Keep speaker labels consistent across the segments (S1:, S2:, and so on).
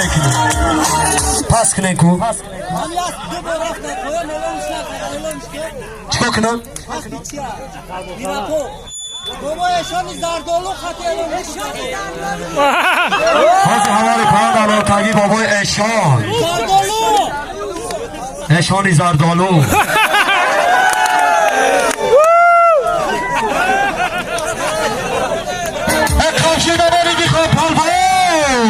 S1: Мекунем, пас кунем ку. Чикор кунам? Ҳозир ҳавори поён алотагӣ бобои эшон, эшони зардолу. Қамши навори дихо палвон,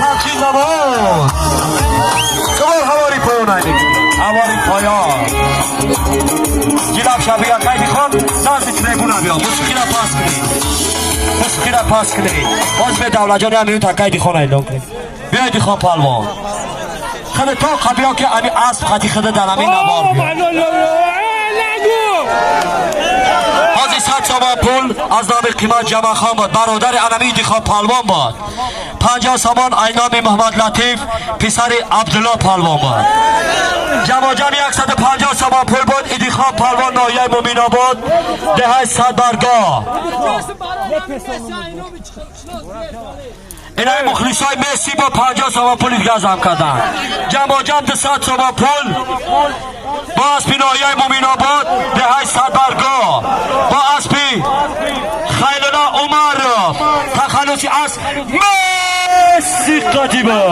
S1: қамши навор кабор. Ҳавори поён ҳавори поён ҷилав шабия қайди хон назди трибуна биё. Мусиқира пас кунед, мусиқира пас кунед. Боз бе Давлатҷон як минута қайди хон эълон кунед. Биёй, Дихон палвон, хеле то қабиё ки ами асп хати хида дар ҳамин навор биё. Ҳозир 100 сомон пул аз номи Қимат Ҷамахон буд, бародари анами Дихон палвон буд. 50 сомон ай номи Муҳаммад Латиф, писари Абдулло палвон буд. Ҷамоҷам 150 сомон пул буд. Идихон палвон, ноҳияи Муминобод, деҳаи Садбаргоҳ. Инаи мухлисои Месси бо 50 сомон пули дига зам карданд. Ҷамоҷам 200 сомон пул бо аспи ноҳияи Муминобод, деҳаи Садбаргоҳ, бо аспи Хайлула Умаров, тахаллуси асп Месси Қатиба.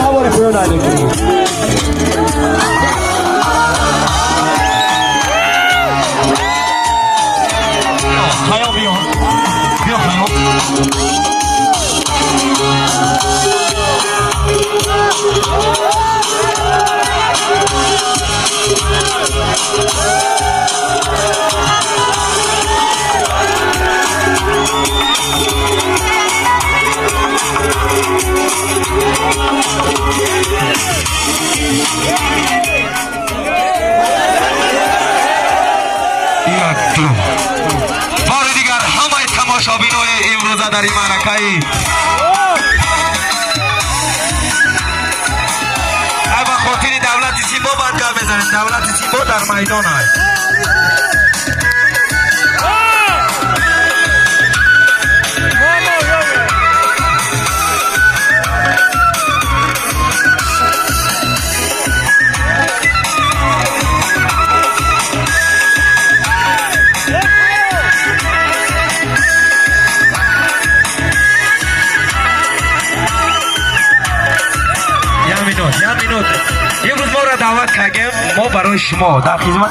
S1: Ҳавори поён алейкум. Хаём, биё, биё, Хаём.
S2: Як, ду. Бори дигар ҳамаи тамошобинои имрӯза дар ин маъракаи ай ба хотири давлати Симбо бад гап мезанем. Давлати Симбо дар майдон ай. Як минут, як минут. Имрӯз моро даъват кардем, мо барои шумо дар хизмати.